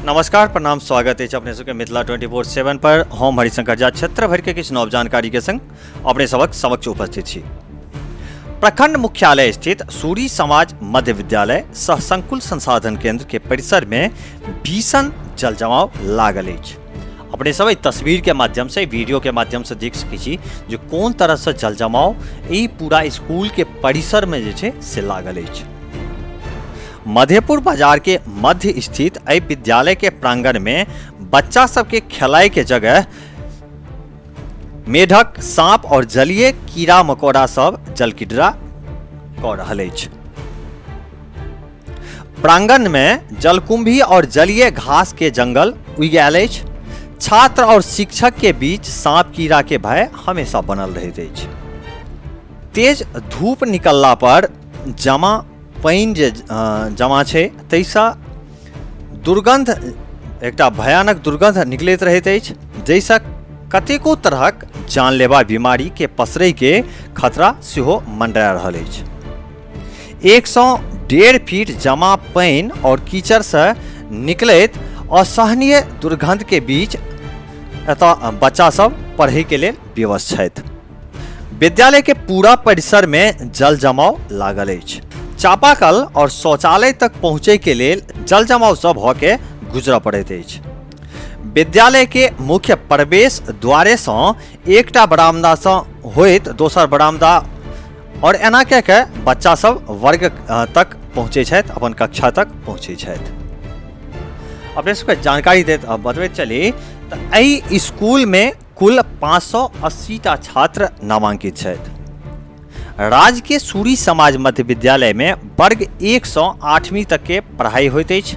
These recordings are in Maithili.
नमस्कार, प्रणाम, स्वागत अछि अपने सबके मिथिला 24/7 पर। हम हरिशंकर झा क्षेत्र भरि के किछु नव जानकारी के संग अपने सबक समक्ष उपस्थित छी। प्रखंड मुख्यालय स्थित सूरी समाज मध्य विद्यालय सह संकुल संसाधन केंद्र के परिसर में भीषण जल जमाव लागल अछि। अपने सब एहि तस्वीर के माध्यम से, वीडियो के माध्यम से देख सकै छी जे कोन तरह से जल जमाव ई पूरा स्कूल के परिसर में जे छै से लागल अछि। मधेपुर बाजार के मध्य स्थित एहि विद्यालय के प्रांगण में बच्चा सबके खेलाय के जगह मेढक, सांप और जलीय कीड़ा मकोड़ा सब जलक्रीड़ा कऽ रहल अछि। प्रांगण में जलकुंभी और जलीय घास के जंगल उगि गेल अछि। छात्र और शिक्षक के बीच सांप कीड़ा के भय हमेशा बनल रहैत अछि। तेज धूप निकलला पर जमा पानि जे जमा छै ताहिसँ दुर्गन्ध, एकटा भयानक दुर्गन्ध निकलैत रहैत अछि, जाहिसँ कतेको तरहक जानलेवा बीमारीके पसरैके खतरा सेहो मंडरा रहल अछि। 1 सँ 1.5 फीट जमा पानि आओर कीचड़सँ निकलैत असहनीय दुर्गन्धके बीच एतऽ बच्चा सब पढ़ैके लेल विवश छथि। विद्यालय के पूरा परिसर में जल जमाव लागल अछि। चापाकल और शौचालय तक पहुंचे के लेल जल जमाव सब भ के गुजरऽ पड़ैत अछि। विद्यालय के मुख्य प्रवेश द्वारे सँ एकटा बरामदा सँ होइत दोसर बरामदा और एना कऽ के बच्चा सब वर्ग तक पहुंचे छथि, अपन कक्षा तक पहुंचे छथि। अपने सबके जानकारी दैत बतबैत चली तऽ एहि स्कूल में कुल 580 टा छात्र नामांकित छथि। राजकीय सूरी समाज मध्य विद्यालय में वर्ग 1 सँ 8वीं तक के पढ़ाई होइत अछि।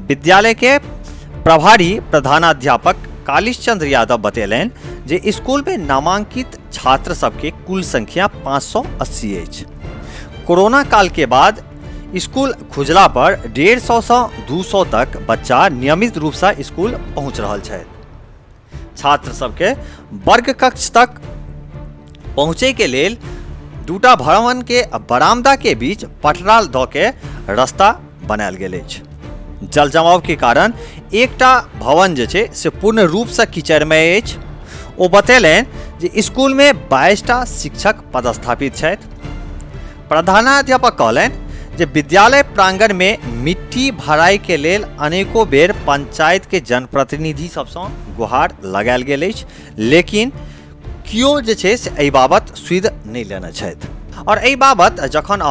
विद्यालय के प्रभारी प्रधानाध्यापक कालीश चंद्र यादव बतेलनि जे स्कूल में नामांकित छात्र सबके कुल संख्या 580 अछि। कोरोना काल के बाद स्कूल खुजला पर 150 सँ 200 तक बच्चा नियमित रूप सँ स्कूल पहुंच रहल छथि। छात्र सबके वर्ग कक्ष तक पहुँचे के लेल दूटा भवन के बरामदा के बीच पटरा दऽ के रास्ता बनायल गेल अछि। जल जमाव के कारण एकटा भवन जे छै से पूर्ण रूप से कीचड़मय अछि। ओ बतेलनि जे स्कूल में 22 टा शिक्षक पदस्थापित छथि। प्रधानाध्यापक कहलनि जे विद्यालय प्रांगण में मिट्टी भराई के लेल अनेको बेर पंचायत के जनप्रतिनिधि सबसँ गुहार लगायल गेल अछि, लेकिन केओ जे छै से एहि बाबत सुधि नहि लेने छथि। और एहि बाबत जखन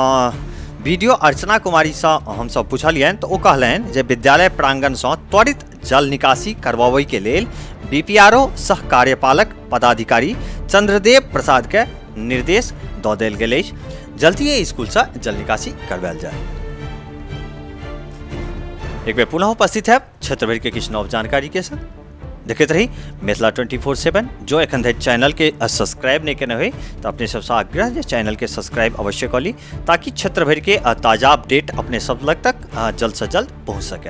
वीडियो अर्चना कुमारीसँ हमसब पुछलियनि तऽ ओ कहलनि जे विद्यालय प्रांगणसँ त्वरित जल निकासी करवाबै के लेल बीपीआरओ सह कार्यपालक पदाधिकारी चंद्रदेव प्रसाद के निर्देश दऽ देल गेल अछि। जल्दिए स्कूलसँ जल निकासी करवायल जाय। एक बेर पुनः उपस्थित है क्षेत्र भरि के किछु नव जानकारी के संग। देखैत रही मिथिला 24/7। जो एखन धरि चैनल के सब्सक्राइब नहीं केने होय तो अपने सबसँ आग्रह जे चैनल के सब्सक्राइब अवश्य कऽ ली, ताकि क्षेत्र भरि के ताजा अपडेट अपने सब लग तक जल्द से जल्द पहुँच सके।